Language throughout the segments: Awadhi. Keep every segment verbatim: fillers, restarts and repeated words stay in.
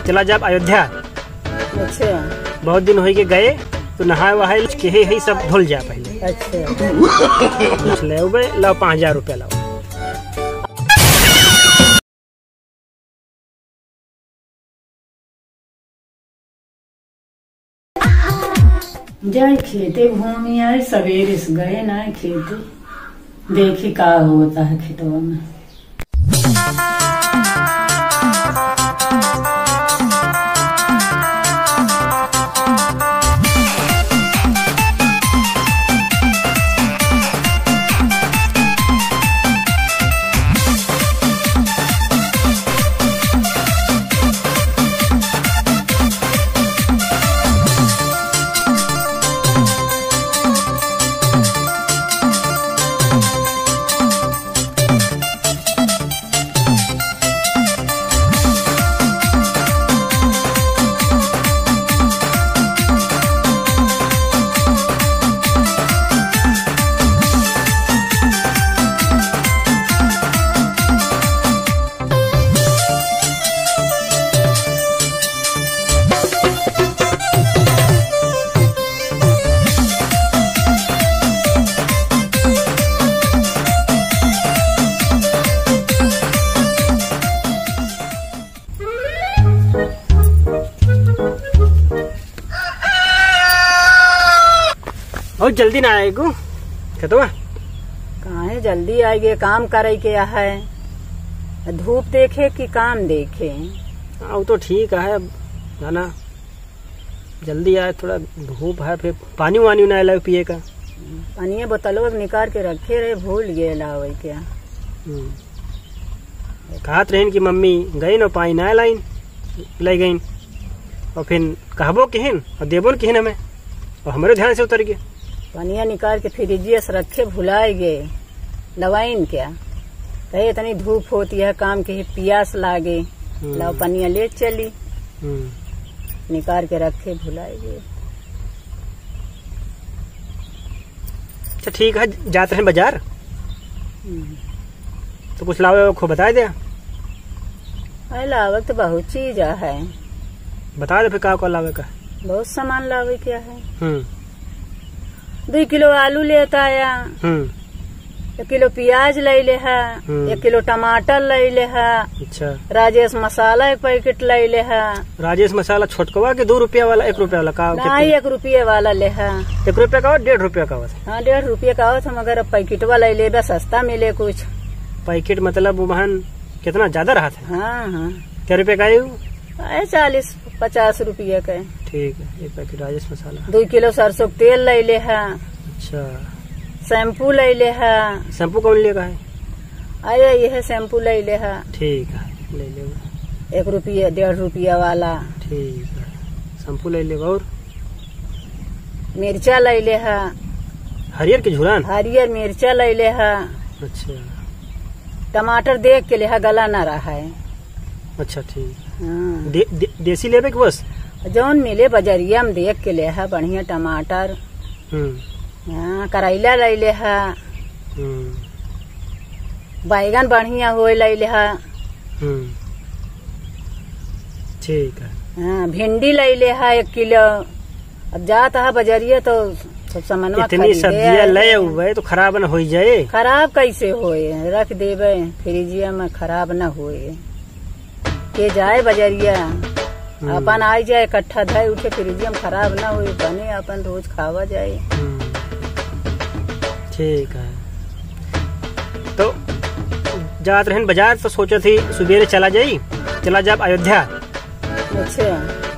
चला जाब अयोध्या। अच्छा। बहुत दिन होई के गए, तो नहाए वहाए, केहे है सब धुल जा पहले। अच्छा। कुछ ले उबे, लाओ पाँच हजार रुपया लाओ। जाए खेते घूमी आए, सवेरे से गए ना खेते, देखी का होता है खेतवा में। बहुत जल्दी ना आए गो खेतवा। काहे जल्दी आए गे, काम करे के है। धूप देखे कि काम देखे? हाँ, वो तो ठीक है, अब जाना जल्दी आए, थोड़ा धूप है, फिर पानी वानी ना लाए पिए का। पानी बोतलवा निकाल के रखे रहे, भूल गए लावे के। हम्म। कहत रहन कि मम्मी गई न पाई ना लाइन, ले गईन, और फिर कहबो किहिन और देबो न किहिन हमें, और हमरे ध्यान से उतर गए। पनिया निकाल के फ्रिजिया से रखे, भुलाए गए, लवाइन क्या। कहे इतनी धूप होती है, काम के ही पियास लागे, हम्म। लाओ पनिया ले चली। हम्म। निकाल के रखे, भुलाए गए। अच्छा ठीक है, जात रहे बाजार। हम्म। तो कुछ लावे को बताए दे। अरे लावे तो बहुत चीज है। बता दे फिर का का लावे का। बहुत सामान लावे क्या है। हम्म। दो किलो आलू लेता आया। हम्म। एक किलो प्याज ले ले है। हम्म। एक किलो टमाटर ले ले है। अच्छा। राजेश मसाला एक पैकेट ले ले है। राजेश मसाला छोटकवा के दो रुपया वाला, एक रुपया वाला का? नहीं, एक रुपये वाला ले है। एक रुपया का और डेढ़ रुपया का होत है? हाँ, डेढ़ रुपये का होत है, मगर अब पैकेटवा ले लेबे, सस्ता मिले कुछ। पैकेट मतलब वो बहन कितना ज्यादा रहत है? हाँ, हाँ। क्या रुपये का है वो? है चालीस पचास रुपये का। ठीक है, एक पैकेट राजेश मसाला। दो किलो सरसों के तेल ले ले है। अच्छा। शैम्पू ले ले है। शैम्पू कौन लेगा है? अरे, यह शैम्पू ले ले है। ठीक है, ले ले। एक रुपये, डेढ़ रुपया वाला। ठीक है, शैम्पू ले ले। और? मिर्चा ले ले है। हरियर के झुरान? हरियर मिर्चा ले ले है। अच्छा। टमाटर देख के ले है, गला ना रहा है। अच्छा, ठीक। हाँ। दे-, दे-, देसी लेबे के बस? जौन मिले बजरिया में देख के ले है, बढ़िया टमाटर। हम्म। हाँ, करैला ले ले है। हम्म। बैगन बढ़िया होए ले ले है। हम्म। ठीक है। हाँ, भिंडी ले ले है एक किलो। अब जात है बजरिया तो सब सामानवा इतनी खरीदे सब्जियां आए ले हैं। हुए तो खराब न होई जाए। खराब कैसे होए? रख देबे फ्रिजिया में, खराब न होए। के जाए बजरिया, हम्म। अपन आई जाए, इकट्ठा धए उठे, फ्रिजिया में खराब ना होए, बने अपन रोज खावा जाए। हम्म। ठीक है, तो जात रहन बाजार, तो सोचत ही सुबेरे चला जाई, चला जाब अयोध्या। अच्छा।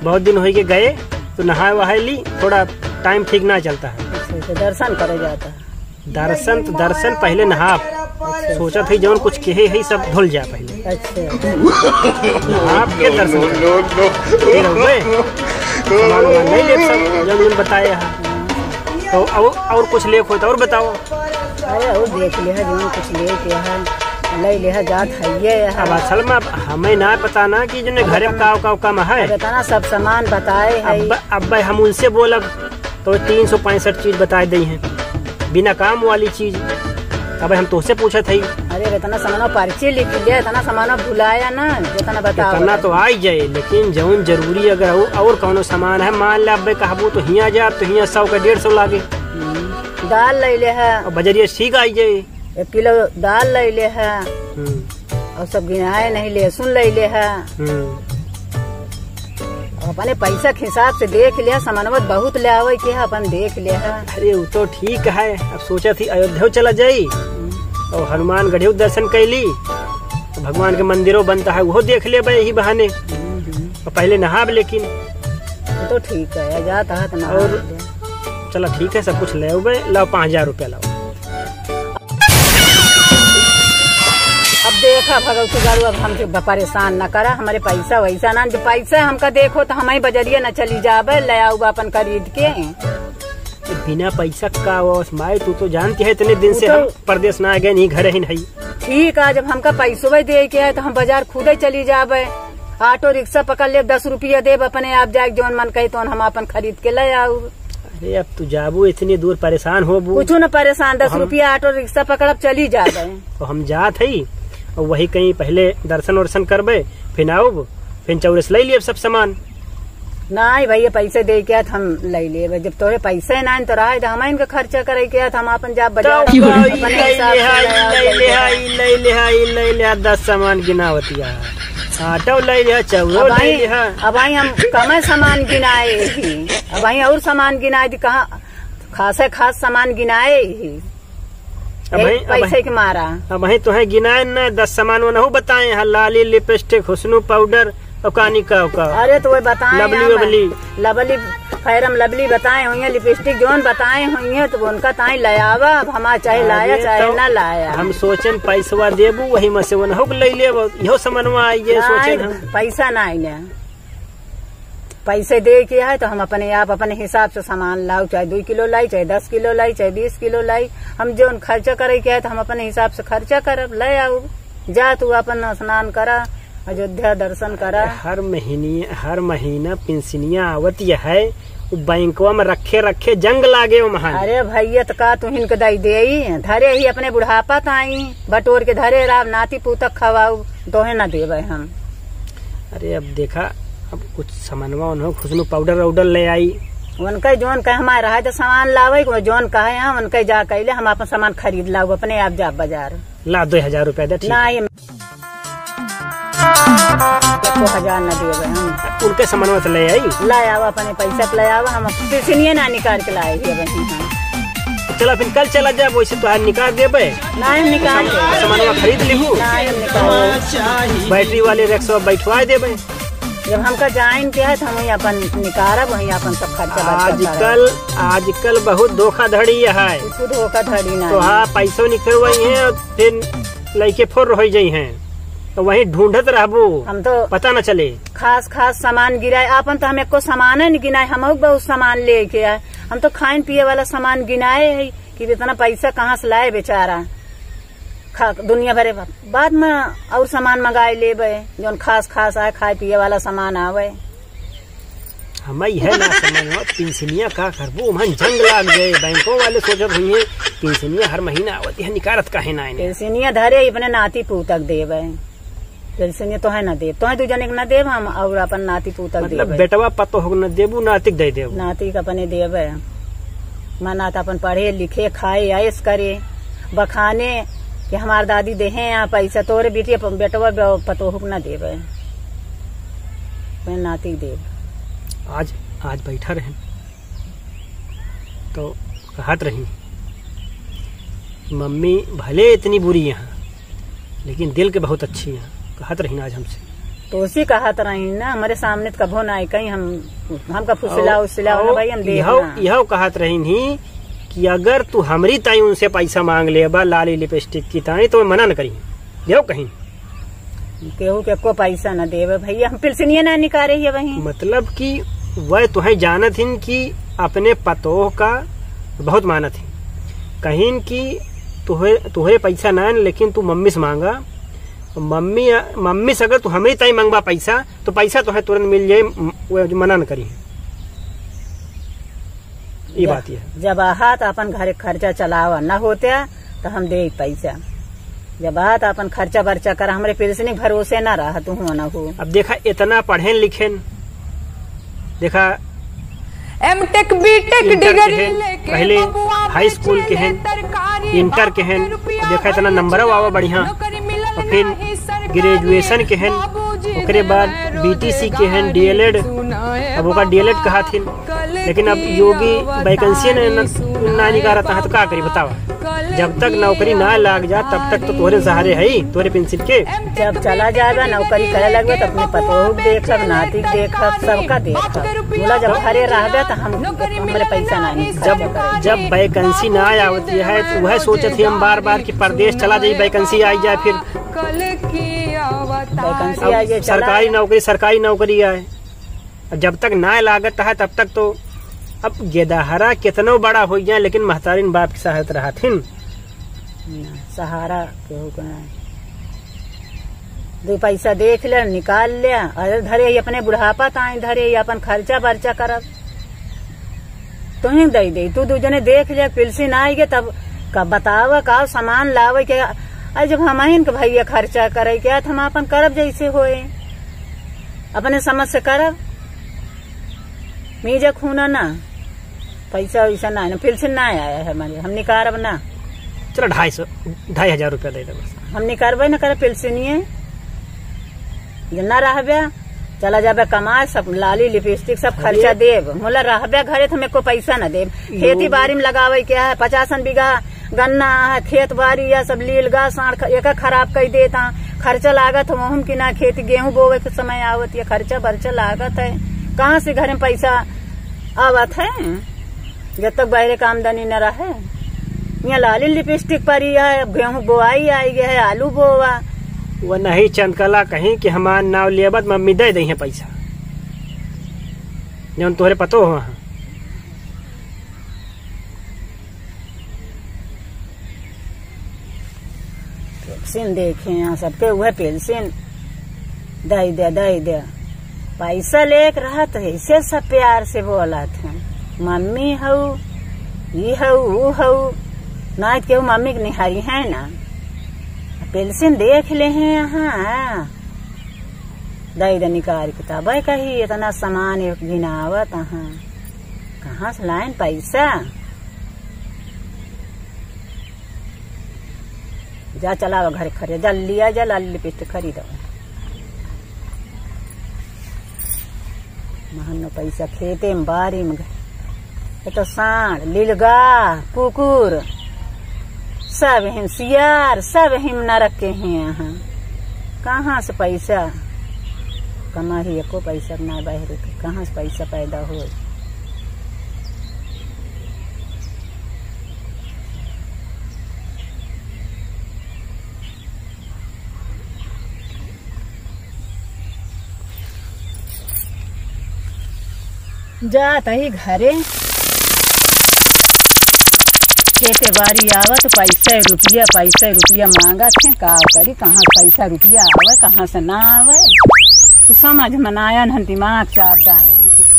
बहुत दिन होई के गए, तो नहाए वहाए ली, थोड़ा टाइम ठीक ना चलता है। अच्छा, अच्छा, दर्शन करे जाता है। दर्शन तो दर्शन, पहले नहाब। अच्छा। सोचत है जौन कुछ केहे है सब धुल जा पहले। अच्छा। नहाब फिर दर्शन करब। फिर हुए। सामान वामान नहीं लेब सब, जौन जौन बताए हैं। तो और, और कुछ लेक होई तो और बताओ। अरे और देख ले है, जौन कुछ लेक है, ले ले है, जात है ये है। अब असल में अब हमें ना पता ना कि जौन घरे में का, का, का है। अब इतना सब सामान बताए है। अब, अब हम उनसे बोलब तो तीन सौ पैंसठ चीज बताए दे हैं, बिना काम वाली चीज। अबे हम तोहसे पूछत हई। अरे, इतना सामानो पर्ची लिख लिया, इतना सामानो भुलाया ना, जितना बताओ। इतना तो आई जाए, लेकिन जौन जरूरी अगर और, और कौनो सामान है, मान ले अबे कहबू तो हियाँ जा, तो हियाँ सौ का डेढ़ सौ लागे। हम्म, दाल ले ले है। और बजरिया ठीक आई जाए। एक किलो दाल ले ले है। हम्म। और सब गिनाए नहीं, लहसुन ले ले है। हम्म। अपने पैसा के हिसाब से देख लिया, समनवत बहुत ले आवे के है, अपन देख लिया है। अरे, वो तो ठीक है। अब सोचा थी अयोध्या चला जाई और हनुमानगढ़ियो दर्शन कैली, तो भगवान के मंदिरों बनता है, वो देख लेबे यही बहाने। हम्म। और पहले नहाब, लेकिन वो तो ठीक है, जाता है तो नहा और ले। चला, ठीक है, सब कुछ ले आउबे, लाओ, पाँच हजार रुपया लाओ। अब देखा भगवती गारू, अब हमके ब-, परेशान न करा, हमारे पैसा वैसा ना, जो पैसा हमका देखो तो हम ही बजरिया न चली जाबे, ले आउबे अपन खरीद के। बिना पैसा का वो माई, तू तो जानती है इतने दिन से तो हम परदेस ना गए, नहीं घर ही नहीं। ठीक है, जब हमका पैसो दे के है तो हम बाजार खुदे चली जाबे, ऑटो रिक्शा पकड़ लेब, दस रुपया देब, अपने आप जाए, जौन मन कहे तौन हम अपन खरीद के ले आउब। अरे, अब तू जाबू इतनी दूर, परेशान होबू। कुछ न परेशान, दस हम रुपया ऑटो रिक्शा पकड़ब, चली जाबे। तो हम जात हई, और वही कहीं पहले दर्शन वर्शन करबे, फिर आउब, फिर चौरस ले लियब सब सामान। नाहीं भैया, पैसे दे के आत हम ले लेबे, जब तोरे पैसे नाहीं तो रहे तो हम इनके खर्चा करे के आत, हम अपन जाब बाजार, तो अपने हिसाब से ले आउब, ले ले, ले ले, ले ले, दस सामान गिनावतिया। आटो ले लिहा, चाउरो अब ले आई, लिहा। अब आई हम कमे सामान गिनाए ही, अब आई और सामान गिनाए दी, कहाँ खासे खास सामान गिनाए ही। अब एक आई, अब पैसे आई, के मारा। अब आई तोहे गिनाए न, दस सामान वो नहु बताए हैं, लाली, लिपस्टिक, हुस्नु पाउडर, और कानी का, का। अरे तो वो बताए लवली, हम, ववली। लवली, फेयर एंड लवली बताए हुई हैं, लिपस्टिक जौन बताए हुई हैं, तो उनका ताई ले आवा, अब हमार चाहे लाया, अरे चाहे तो ना लाया। हम सोचन पैसवा देबू, वही में से उनहु के ले लेब, इहो समनवा आई, ये नाहीं, सोचन हम। पैसा नाहीं ने। पैसे दे के है तो हम अपने आप, अपने हिसाब से सामान लाऊ, चाहे दो किलो लाई, चाहे दस किलो लाई, चाहे बीस किलो लाई। हम जौन खर्चा करे के है तो हम अपने हिसाब से खर्चा करब, ले आऊ। जा तू अपन स्नान करा, अयोध्या दर्शन करा। हर महीने, हर महीना पेंशनिया आवत है, उ बैंकवा में रखे रखे जंग लागे ओ महान। अरे भैया, त का तू हिनके दई देई? धरे ही अपने बुढ़ापा ताई, बटोर के धरे रहा, नाती पूतक खवाऊ, तोहे ना देबे हम। अरे अब देखा, अब कुछ सामानवा उन्हों खुशबू पाउडर वाउडर ले आई। उनके जौन कहे हमारे रहा तो सामान लावे, वो जौन कहे हम उनके जा कहले, हम अपन सामान खरीद लाऊ, अपने आप जा बाजार। ला दो हजार रुपया दे, ठीक है। ना, ये एको हजार न देबे हम। उनके सामानवा से ले आई? ले आवा, अपने पैसा के ले आवा, हम पेंशनिया ना निकाल के लाए ही अबहीं हम। चला फिर कल चला जाए, वैसे तोहार निकाल देबे। ना, हम निकाल देबे। सामानवा खरीद लिहू। ना, हम निकाल देबे। बैटरी वाले रिक्शा बैठवा देबे। जब हमका जाइन के है, तो हम वहीं अपन निकारब, वहीं अपन सब खर्चा बर्चा करब। आजकल, आजकल बहुत धोखाधड़ी है। कुछ धोखाधड़ी ना तो है। हाँ, पैसो निकलवाई है और फिर लइके फोर रह जाई हैं, तो वहीं ढूंढत रहबू, हम तो पता न चले। खास खास सामान गिराए, आपन तो हम एको सामान न गिनाए, हम बहुत सामान लेके आए। हम तो खाइन पिए वाला सामान गिनाए है कि इतना पैसा कहाँ से लाए बेचारा। खा, दुनिया भरे बा-, बाद में और सामान मंगाए लेबे, जौन खास खास आए, खाए पिए वाला सामान आवे। हमें यह ना समझ में, पेंशनिया का करबू, ओमन जंग लाग गए। बैंकों वाले सोचत हुई हैं, पेंशनिया हर महीना आवत है, निकारत काहे ना इन्हें? पेंशनिया धरे अपने नाती पूतक देवे, पेंशनिया तोहे ना देब, तोहे दू जने के ना देब हम, और अपन नाती पूतक मतलब देबे। बेटवा पतोह के ना देबू, नाती के दे देबू। नाती के अपने देबे, मना तो अपन पढ़े लिखे, खाए, ऐश करे, बखाने कि हमार दादी देहे यहाँ पैसा, तोरे बेटी अपन बेटवा ब-, पतोह के ना देबे। मैं नाती देब। आज, आज बैठा रहे तो कहत रही, "मम्मी भले इतनी बुरी हैं, लेकिन दिल के बहुत अच्छी हैं," कहत रही आज हमसे। तो उसी कहत रही ना, हमारे सामने तो कभो ना आई कहीं, हम, हमका फुसला और, उसला और ना भाई, हम देब यहो, ना। यहो कहत रही नहीं कि अगर तू हमरी ताई उनसे पैसा मांग लेबा लाली लिपस्टिक की ताई, तो मैं मना न करी। देव कहीं। केहू के एको पैसा न देवे भैया, हम पेंशनिया ना निकारे ही वहीं। मतलब कि वह तोहे जानत हिन कि अपने पतोह का बहुत मानत हिन। कहिन कि तुहे, तुहे पैसा ना है, लेकिन तू मम्मी से मांगा। मम्मी, मम्मी से अगर तू हमरी ताई मांगबा पैसा, तो पैसा तोहे तुरंत मिल जाए, म-, वो मना न करी। ई या, बात ये है। जब आहा तो अपन घरे खर्चा चलावा, ना होते तो हम देई पैसा। जब आ तो अपन खर्चा बर्चा कर, हमरे पेंशन के भरोसे ना रह, तू हो ना हो। अब देखा, इतना पढ़ेन लिखेन, देखा, एमटेक बीटेक इंटर के डिग्री हैं, लेके पहले बबुआ हाई स्कूल के बेचे हैं, ले तरकारी, इंटर के हैं, बाप रे रुपया देखा, इतना भर नंबर आवा बढ़िया, नौकरी मिलल और फिर नहीं सरकारी। ग्रेजुएशन के हैं, बाबूजी ओकरे बाद दिया है बीटीसी रोजी के हैं, गाड़ी डीएलएड, सुनाए अब ओका डीएलएड बाबा। कहा थिन, लेकिन अब योगी वैकेंसी ने न, ना निकारा था, तो का करी बतावा? जब तक नौकरी ना लाग जा, तब तक तो तोहरे सहारे है, तोहरे पेंशन के। जब चला जाबे, नौकरी करे लगबे, तो अपने पतोह के देखब, नाती के देखब, सबका देखब। बोला, जब घरे रहबे, तो हम, हमरे पैसा ना निकल जब, जब वैकेंसी ना आवत है, तो वह सोचत ही हम बार बार कि परदेश चला जाई, वैकेंसी आई जाए, फिर वैकेंसी अब आई जाए, चला सरकारी जाए। नौकरी, सरकारी नौकरी आए। जब तक ना लागत है, तब तक तो, अब गेदहरा कितनो बड़ा हो जाए, लेकिन महतारिन बाप के सहारे रहत हिन। ना, सहारा केहू के ना। दो पैसा देख ले, निकाल ले, अरे धरे ही अपने बुढ़ापा ताई, धरे ही अपन खर्चा बर्चा करब। तुहीं दे दे, तू दू जने देख ले, पेंशन आई गे, तब का बतावा, का सामान लावे के, अरे जब हमहिन के भैया खर्चा करे के, तो हम अपन करब जैसे होए। अपने समझ से करब। मीजा खूना ना, पैसा वैसा ना है ना, पेंशन ना आया है हमारे, हम निकारब ना। चलो, ढाई सौ, ढाई हजार रुपया दे दे बस। हम निकारबे ना करे पेंशनिए। जे ना रहबे, चला जाबे कमाए, सब लाली लिपस्टिक सब खर्चा अरे। देब। मोला रहबे घरे तो हम एको पैसा ना देब। लो। खेती बारी में लगावे के है, पचासन बीघा गन्ना है, खेत बारी या सब लील गा साँड़ ख-, एका खराब कई देता। खर्चा लागत हो, हम कि ना, खेती गेहूं बोवे के समय आवत, ये खर्चा बर्चा लागत है। कहाँ से घर में पैसा आवत है, जब तक बहरे का आमदनी न रहे? यहाँ लाली लिपस्टिक परी है, अब गेहूं बोआई आई गया है, आलू बोवा। वो नहीं चंदकला कहीं कि हमार नाव लेबत मम्मी दे दई है पैसा, जौन तोहरे पतो हो। हाँ। पेंशन देखे हैं सबके, उहे पेंशन दे दे, दे दे। पैसा लेके रहत है, इसे सब प्यार से बोलत हैं, "मम्मी हऊ, ई हऊ, ऊ हऊ।" नाहीं त केहू मम्मी के निहारी है ना। पेंशन देख ले हैं यहाँ, दे दे निकाल के। तब कही, "इतना सामान एक गिनावत अहाँ, कहाँ से लाइन पैसा?" जा चलावा घरे खरीद, जा लिया जा लाली लिपस्टिक खरीदा। महनो पैसा खेते में बारी में गए। ये तो साँड़, लिलगा, कुकुर, सब हिम सियार, सब हिम नरक के हैं यहाँ। कहाँ से पैसा कमाही, एको पैसा ना बहरे के, कहाँ से पैसा पैदा होई? जात ही घरे, खेते बारी आवत, पैसा रुपया, पैसा रुपया मांगत हैं, का करी, कहाँ से पैसा रुपया आवे, कहाँ से ना आवे, तो समझ में ना आयन, हम दिमाग चाट डाले।